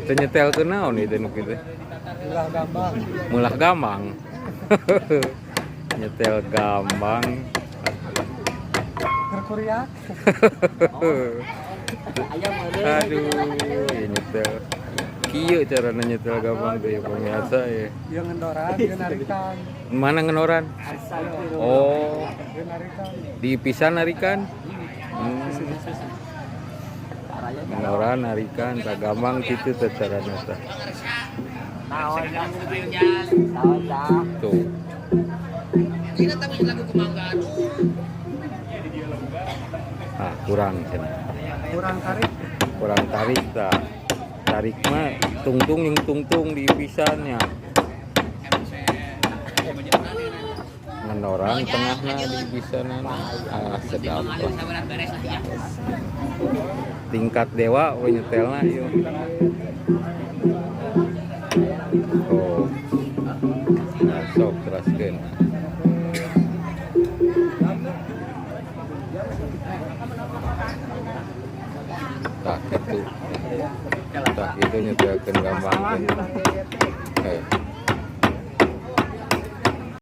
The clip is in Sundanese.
Teu nyetelkeun naon ieu teh nu kitu? Ulah gambang. Mulah gambang. Nyetel gambang. Keur kuriak. Aduh, ya nyetel. Kieu carana nyetel gambang tuh ya, pemirsa ya. Ieu ngendoran, ieu narikan. Mana ngenoran? Oh, Ieu narikan. Dipisan narikan. Ngenoran narikan, tak gambang kitu teh carana teh. Tuh. Ah, kurang cenah. Kurang tarik. Kurang tarik tah. Tarik mah tungtung yang tungtung di pisannya. Ngenoran tengahna di pisanana. Ah, sedap lah. Tingkat dewa we nyetelna ieu. Oh. Nah, sok teraskeun. Tah kitu. Tah kitu nyetelkeun gambang teh.